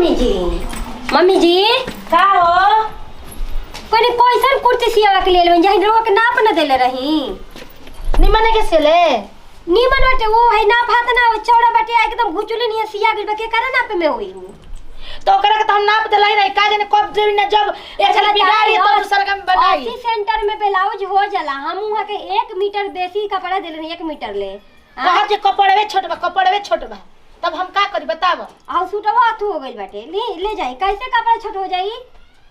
Mummy जी, mummy जी, का हो? कोनी कैसन कुर्ती सियावा के लेल जहीं रोक के नाप न देले रही। निमन के सिले नीमन बाटे वो है नाप हाथ ना चौड़ा बाटे एकदम घुचुली नहीं सिया गेल बा के कारण नापे में होई हूं। तो ओकरा के तो हम नाप देलाई नहीं, का जाने कब देवी ना, जब एक साल बिगाड़ी तो दूसरा का बनाई। 80 सेंटर में ब्लाउज हो जाला, हम वहां के 1 मीटर बेसी कपड़ा देले रही, 1 मीटर ले कहा जे कपड़वे छोट बा, कपड़वे छोट बा, तब हम का करी बताव? आ सूटवा अथु हो गइल बाटे, ले ले जाई कैसे कपड़ा छोट हो जाई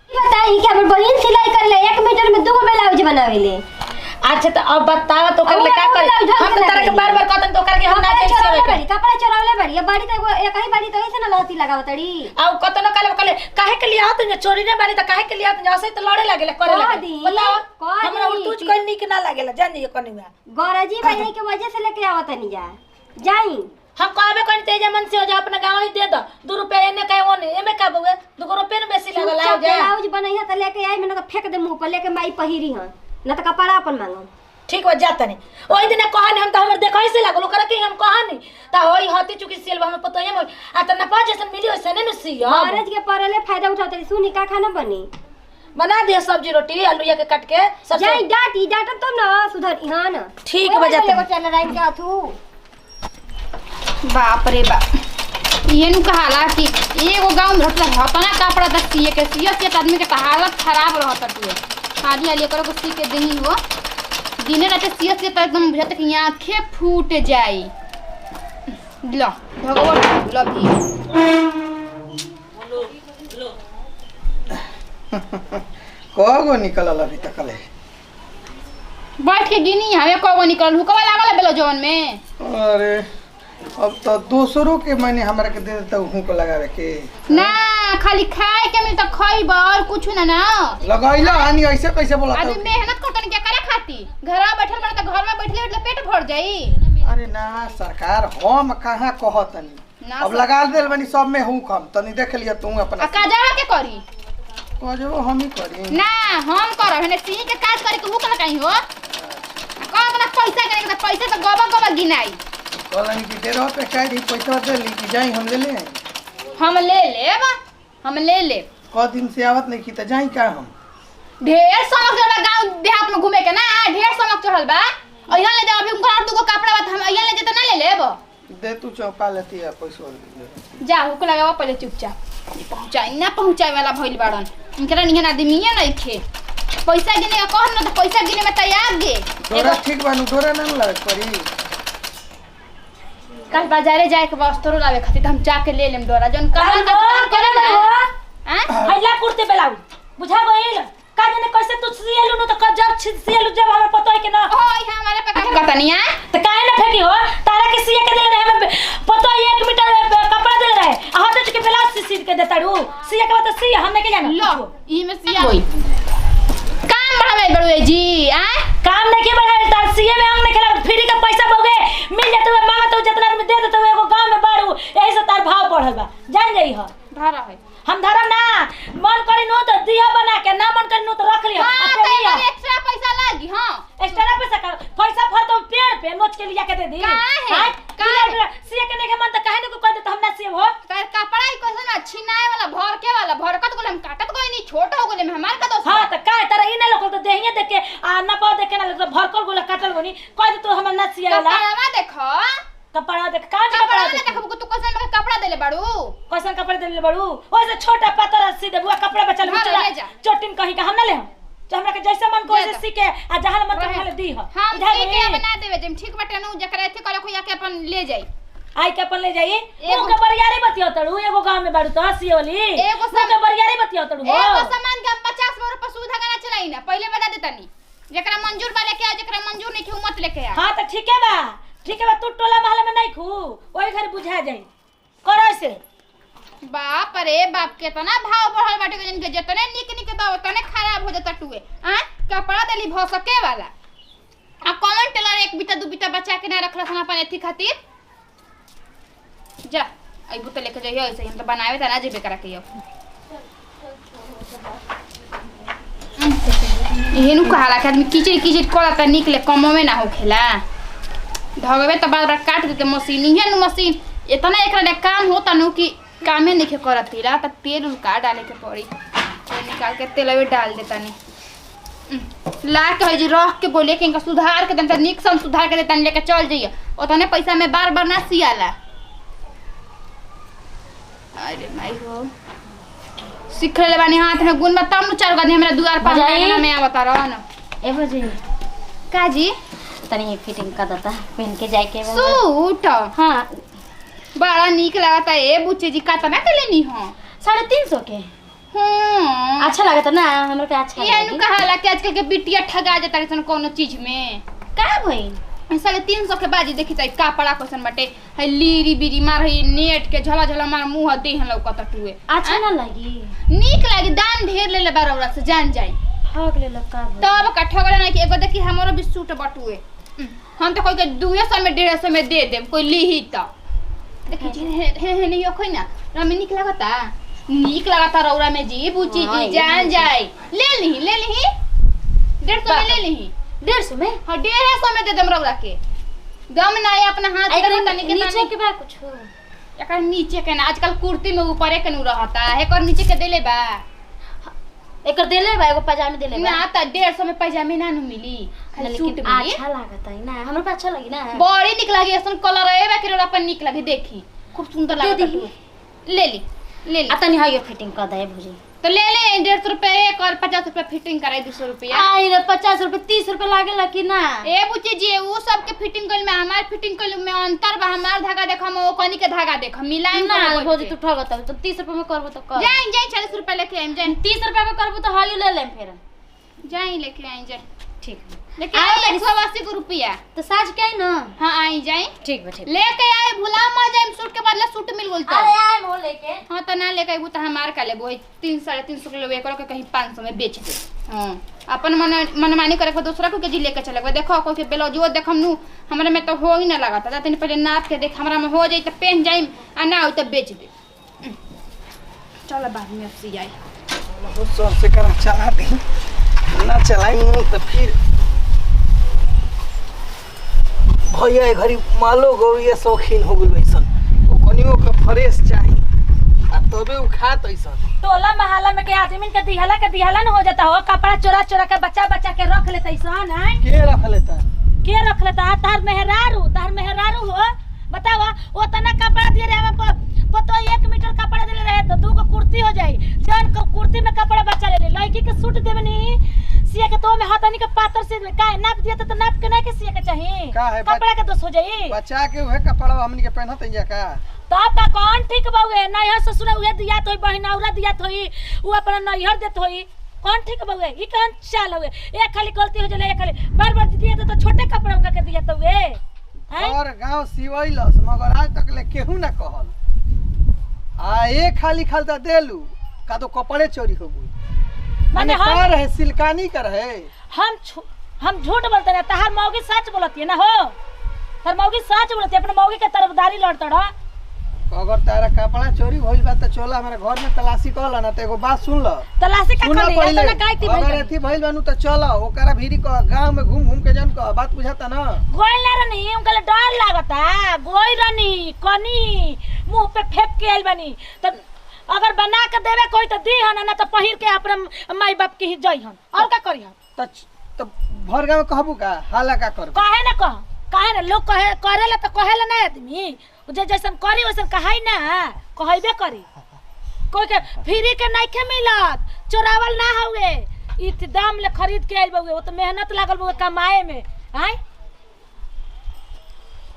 बताई कि हमर बहिन सिलाई कर ले 1 मीटर में 2 ब्लाउज बनावे ले। अच्छा तो अब बताव तो कर ले का करी? हम तो तारा के बार-बार कहतन तो ओकरा के हम ना जाई सेवे करे। कपड़ा चोरावले बड़ी बड़ी तो एक ही बड़ी तो ऐसे ना लहती लगावत तड़ी। आ कतनो काले काले काहे के लिए आवत न चोरी ना बानी त काहे के लिए आवत ऐसे तो लड़े लागेला करे लागे। बताओ हमरा उर्तूज कोई निक ना लागेला जान दियो कनिया गौरजी भाई के वजह से लेके आवत नहीं जा जाई। हम कहबे कनी तेजा मन से हो जा अपना गांव ही दे दो 2 रुपया एने का ओने एमे का बउए 2 रुपया न बेसी लागल आ जा। ब्लाउज बनैया त लेके आई में न त फेंक दे मुंह पर लेके माई पहिरी हन न त कपड़ा अपन मांगम। ठीक बा जाता नहीं ओई दिन कहनी हम त हमर देखै से लागल ओकरा के हम कहनी त होई हती चुकी सेल हम पतोय में आ त न पाँच जैसन मिली ओइसने न सिया महाराज के परले फायदा उठाते। सुनी का खाना बनी? बना दिया सब्जी रोटी आलू के काट के सब जाई डाटी डाटब तब न सुधर हां न। ठीक बा जाता चल राइन के अथु। बाप रे बाप ये नु कहाला कि एगो गांव में रहता हतना कपड़ा त सिए के सिए सिए त आदमी के हालत खराब रहत टुए। हाली हाली एकरो को सी के देही हो दिने राते सिए सिए त एकदम बुझात कि आंखें फूट जाई। ल भगवान ल भी लो लो कगो निकलल अभी तक ले बैठ के गिनी हमें कगो निकलल हुकवा लागल बेलो जवन में। अरे अब तो दूसरों के मैंने हमरा के दे देता हूं को लगावे के ना खाली खाए के मिल त खइब और कुछ ना ना लगाइला हानि ऐसे कैसे बोला? अभी मेहनत करतन के करे खाती घर में बैठल बड़ त घर में बैठले बैठले पेट भर जाई। अरे ना सरकार हम कहां कहतनी अब लगा देल बनी सब में हूं कम तनी देख लिया तू अपना। आ काजवा के करी? काजवा हम ही करी ना हम करब हने सिंह के काज करे के हुक लगाई हो आ कौन ना पैसा करे के पैसा त गोबा गोबा गिनाई। कहलन कि डेढ़ पे काहे दी पैसा दे ली कि जाई हम ले ले हम ले लेब हम ले लेब क दिन से आवत नहीं की त जाई का हम ढेर समक चढ़ल गांव देहात में घूमे के ना ढेर समक चढ़ल बा। अइहन ले जाओ अभी उनकर और दुगो कपड़ा बा हम अइहन ले जेते ना ले लेब दे तू चौपा लेती है पैसा जा हुक लगावा पहले चुपचाप पहुंचाई ना पहुंचाई वाला भइल बाड़न इनकरा निहन आदमीए नहीं खे पैसा गिने का कह ना त पैसा गिने में तैयार गे। डोरा ठीक बानू डोरा ना लगे परी। कल बाजारे जाए के वस्त्रो लावे खातिर त हम जाके ले लेम डोरा जन कहल का करे ना हां हैला कुर्ते ब्लाउज बुझा गइल का जाने कैसे तू सिएलु न त जब सिएलु जब हमरा पतो है के ना ओ ई हमारे पे का कतनिया त काहे ना फेंकी हो तारा के सिए के देले रहे हमें पतो 1 मीटर कपड़ा देले रहे आ हट के ब्लाउज सी के देताड़ू सिए के बात सी हम के जाना लो ई में सिया होई काम बढ़ावे बड़ुए जी आ काम नहीं के बढ़ावे तार सीए में अंग नहीं खेला फ्री का पैसा बोगे मिल जाते हुए मांगत हो जितना आदमी दे देते हुए एगो गांव में बाड़ू यही से तार भाव बढ़ल बा जान जाई हो धरा है हम धरम ना मन करी नो तो दिया बना के ना मन करी नो तो रख लिया। हां तो एकर एक्स्ट्रा पैसा लागी। हां एक्स्ट्रा पैसा का पैसा फर तो पेड़ पे नोच के लिया के दे दी का है का सीए के नहीं के मन त काहे ने को कह दे त हम ना सीए हो तार कपड़ा ही कैसन अच्छी नाय वाला भर के वाला भरकत गोले हम काटत कोई नहीं छोट हो गोले हमार का दोस्त। हां त का तारा ई ना लोकल तो देहिए देख के आ ना पाव देख के ना तो भरकल गोला काटल गोनी कह दे तो हम ना सीए वाला। कपड़ावा देखो कपड़ा देख का कपड़ा देख तू कैसन में कपड़ा देले बाड़ू कैसन कपड़ा देले बाड़ू ओइसे छोटा पातर सी देबुआ कपड़ा बचल चला चोटिन कहीं का हम ना ले हम जो हमरा के जैसे मन को वैसे सी के आ जहां मन के ले दी हो हम सी के बना देवे जेम ठीक बटे नु जकरा एथी करे को के अपन ले जाई आई के अपन ले जाई मुंह के बरियारी बतियो तड़ू एगो गांव में बाड़ू त हसी वाली एगो मुंह के बरियारी बतियो तड़ू एगो सामान के हम 50 रुपया सुविधा गाना चलाई ना पहले बता देतनी जकरा मंजूर बा लेके आ जकरा मंजूर नहीं के मत लेके आ। हां त ठीक है बा ठीक है बा तू टोला मोहल्ला में नहीं खू ओही घर बुझा जाई करो से। बाप रे बाप केतना भाव बढ़ल बाटे के जिनके जितने निक निक दो उतने खराब हो जाता टुए आ कपड़ा देली भसके वाला आ कौन टेलर एक बीता दू बीता बचा के ना रखलसन अपन एथी खातिर जा अइबू त लेके जइयो ऐसे हम त बनावे त ना जेबे करा के यो एहनु कहाला के आदमी कीचड़ कीचड़ करता निकले कमो में ना होखेला धगबे त बार बार काट देते मशीन इहे नु मशीन इतना एकरा ले काम होता नु कि कामे नहीं करत ला त तेल उल का डाले के पड़ी, तो निकाल के तेलवे डाल देतानी। ला के है जी रख के बोले कि इनका सुधार के देन त निक सन सुधार के देतानी, लेके चल जाइए। ओतने पैसा में बार बार ना सियाला। अरे माई हो सीख ले बानी हाथ में गुण में तब न चार आदमी हमरा दुआर पर आंगन में आवता रह न। ए भौजी का जी तनी फिटिंग कर देता पहन के जाए के सूट। हां बड़ा नीक लागता ए बुच्ची जी, का तना के लेनी हो? 350 के। हां अच्छा लागता ना हमरा के, अच्छा ये नु कहाला कि आजकल के बिटिया ठगा जाता रे सन कोनो चीज में। का भइल? 350 के बाजी देखी त कपड़ा कसन बाटे है, लीरी बीरी मार है नेट के झला झला मार मुंह देह लौकत टुए। अच्छा ना लगी? नीक लागी, दाम ढेर ले ले बारौरा से जान जाई। ठग ले का तब का ठगले ना कि एगो देखी हमरो भी सूट बटुए, हम तो कोई के 200 में 150 में they them, कोई लीही त देखी जी। हे हे हे नहीं ओखई ना रमे नीक लागता, नीक लागता रौरा में जी बुची जी जान जाई। ले लीही ले लीही 150 में ले लीही। 150 में? हां 150 में they them रौरा के, दम ना है अपना हाथ के तनी के नीचे के बा कुछ एकर नीचे के ना, आजकल कुर्ती में ऊपरे के नु रहता है, एकर नीचे के देले बा, एकर देले बा एगो पजामे देले बा ना त 150 में पजामे ना नु मिली, खाली सूट मिली। अच्छा लागता है ना हमरा पे, अच्छा लगी ना, बड़ी निक लागी ऐसन कलर है बा के रौरा पर निक लागी, देखी खूब सुंदर लागता। ले ली ले ली आ तनी हायो फिटिंग कर दे भौजी। तो ले ले 150 रुपए एक और 50 रुपए फिटिंग कराई 200 रुपया। आई रे 50 रुपए 30 रुपए लागेला कि ना? ए बुच्ची जी उ सब के फिटिंग कइल में हमार फिटिंग कइल में अंतर बा, हमार धागा देख हम ओ कनी के धागा देख मिलाइन ना भौजी तू ठगत तो 30 रुपए में करबो तो कर। जाई जाई 40 रुपए लेके आइम, जाई 30 रुपए में करबो तो हायो ले लेम फिर, जाई लेके आइम जाई। ठीक लेके आई 180 रुपया तो साझ के आई ना। हां आई जाई ठीक बा ठीक लेके आई, भुला मत जाई, सूट के बदले सूट मिल गेल तो। अरे आए हो लेके। हां त ना लेके आइबू त हमार का लेबो, 3 350 के लेबो, एकरो के कहीं 500 में बेच दे। हां अपन मन मनमानी करे के दूसरा को के जी लेके चले। देखो कोई के ब्लाउज देखम नु हमरा में तो हो ही ना लागत, तनी पहले नाप के देख हमरा में हो जाई त पहन जाई आ ना हो त बेच दे। चल बाद में अब सी आई बहुत सर से करा चला दे ना चलाई तो फिर भैया घरी मालो गौरिया शौकीन हो गेल वैसन, ओकनियो के फ्रेश चाही आ तबे उ खात ऐसन। टोला मोहल्ला में के आदमी के दिहला न हो जाता हो, कपड़ा चोरा चोरा के बच्चा बच्चा के रख लेता ऐसन। हैं के रख लेता? के रख लेता? तार मेहरारू, तार मेहरारू हो बतावा ओतना कपड़ा दिए रहे हम पतो 1 मीटर कपड़ा देले रहे तो दू गो कुर्ती हो जाई, जन को कुर्ती में कपड़ा बचा ले ले, लड़की के सूट देबनी सिया के तो में हाथनी के पातर से का नाप दिया तो नाप के नहीं के सिया के चाही, कपड़ा के दोष हो जाई। बचा के उहे कपड़ा हमनी के पहनत जा का तब का कौन ठीक बाउए? नैहर ससुर उहे दिया तो बहिनौरा दिया होई, उ अपना नैहर देत होई, कौन ठीक बाउए? ई कौन चाल होए? एक खाली गलती हो जाला, एक खाली बार बार दिया तो छोटे कपड़ा उनका के दिया तो वे और गांव सिवैलस मगर आज तक ले केहू ना कहल आ ए खाली खालता देलू का तो कपड़े चोरी हो गई। माने का रहे सिलकानी कर है, हम झूठ बोलते ना, तहार मौगी सच बोलती है ना हो, तहार मौगी सच बोलती है, अपने मौगी के तरफदारी लड़त रह। अगर तारा कपड़ा चोरी भइल बा त चला हमरा घर में तलाशी कर ल ना त एगो बात सुन ल। तलाशी का कर ले ना काई थी अगर एथी भइल बानू त चल ओकरा भीरी क गांव में घूम घूम के जन क बात बुझाता ना। गोइल ना रहनी उनका डर लागता, गोइल रहनी कनी मुंह पे फेंक के आइल बानी त अगर बना के देवे कोई त दी हन ना त पहिर के अपने माई बाप के ही जाई हन और का करी हन। त भर गांव कहबू का हाला का करबू? काहे ना कह, काहे ना लोग कहे करेला त कहेला ना आदमी जे जैसन करी वैसन कहाई ना कहबे करी। कोई के फ्री के नइखे मिलत, चोरावल ना हवे, इत दाम ले खरीद के आइल बउए, वो तो मेहनत लागल बउए कमाए में। आय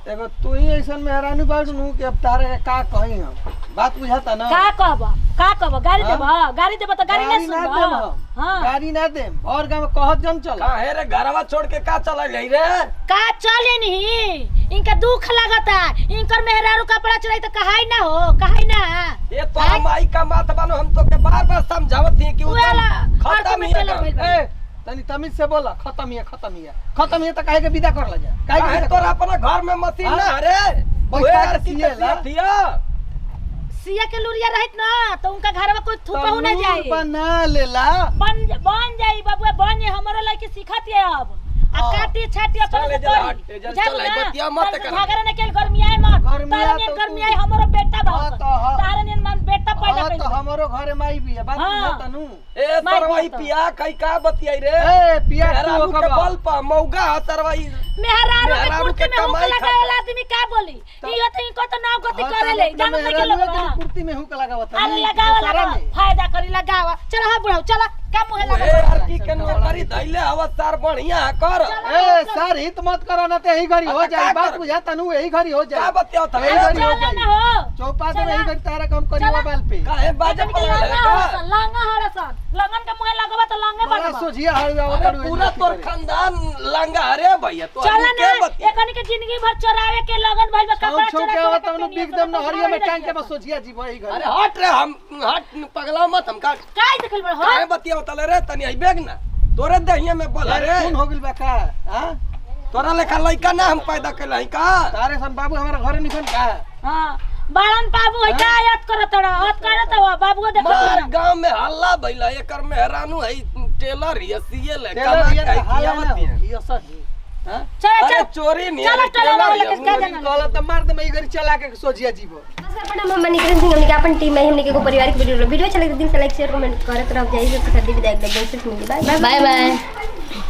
एगो तू ही ऐसन मेहरानी बाड़ू नु कि अब तारे के का कही हम, बात बुझाता ना। का कहब, का कहब? गाड़ी देब, गाड़ी देब त गाड़ी ना सुनब। हां गाड़ी ना देम और गांव में कहत जन चल। काहे रे घरवा छोड़ के का चलल रे? का चले नहीं, इनका दुख लागता, इनकर मेहरारू कपड़ा चुराई त कहाई ना हो, कहाई ना। ये तो माई का मात बानो, हम तो के बार-बार समझावत ही कि उ खत्म ही ए तनी तमीज से बोला। खत्म ही खत्म ही खत्म ही त काहे के विदा कर ल जा? काहे के तोरा अपना घर में मशीन ना रे बैठा के सिएला सिया के लुरिया रहित ना तो उनका घर में कोई थूकहु ना जाई। बना लेला बन बन जाई बाबू बन, हमरो लड़की सिखत है अब। आ हाँ। काटी छाटी अपन चल से ए जरा करी। हट, ए जरा बुझाइल चल, आई ना? बतिया मत तारे से कर। झगड़ा न केल गर्मियाए मत। गर्मिया तारे नियन तो तू- गर्मियाए हमरो बेटा बा। हाँ, तो हाँ। तारे नियन मन बेटा पैदा हाँ कइल तो बा। हमरो घरे माई भी है बात हाँ। बुझा तनु ए मार सरवाई दिया तो। पिया कई का बतियाई रे ए पिया तू मेहरारू के ओकर बल पर मौगा ह सरवाई मेहरारू के मेहरारू कुर्ती के में हुक कमाई लगावे खाता। वाला आदमी का बोली? इहो तो इनको तो नाव गति करे ले। जानत नहीं के लोग बा। कुर्ती में हुक लगावत अरे लगावा लगावा, फायदा करी लगावा। चल हाँ बुढ़ाऊ चल, का मुहे ए लगा आरती के नौकरी धइले हवा सार बढ़िया कर ए सर हित मत करो ना ते यही घड़ी हो अच्छा, जाई का बात कर? बुझा तनु यही घड़ी हो का जाई बतियाओ था यही घड़ी हो चल जाई ना हो। चौपा दे चला। यही घड़ी तारा कम करी चला। मोबाइल पे काहे बाजे एकनी के पड़ल है लांगा का हड़सन, लांगा हड़सन। लंगन के मुहे लगवा तो लांगे बड़ा बनबा। सोझिया हड़ुआ अरे पूरा तोर खानदान लांगा अरे भैया तो चल आदमी ना, के बतिया एकनी के जिंदगी भर चोरावे के लगन भइल बा, कपड़ा छौ चोरा के चोरा आवत के तनु पेनिया बिक दम तो न हरिया में कपड़ा टांग के रखिया। बस सोझिया जीव यही घड़ी अरे हट रे हम हट पगला मत हम का काहे देखल बड़ हो? काहे बतियाओ तले रे तनी आई बेग ना तोरे दहिया में बल रे खून हो गेल बा का हां तोरा लेखा लइका ना हम पैदा कैल हई का तारे सन बाबू हमारा घरे निकन का हाँ, बाड़न बाबू है का याद करत रह, याद करत हो, बाबूओ देखत मार रह। गांव में हल्ला भइल है, एकर मेहरानू है टेलर या सीए ले टेलर कमा ये के हाल ना खियावत है। ये सही हां चल अरे चल चोरी नहीं चलो, अरे चलो, टेलर वाला या के का मुरी। जाना। कहला त मार दे मैं घड़ी चला के सोझिया जीव नमस्कार प्रणाम, हम मणिकरण सिंह, हमने के अपन टीम है, हमने के एगो पारिवारिक वीडियो वीडियो अच्छा लगे तो दिल से लाइक शेयर कमेंट करत रह जाइए। सबके साथ विदाई, बाय बाय। Bye bye.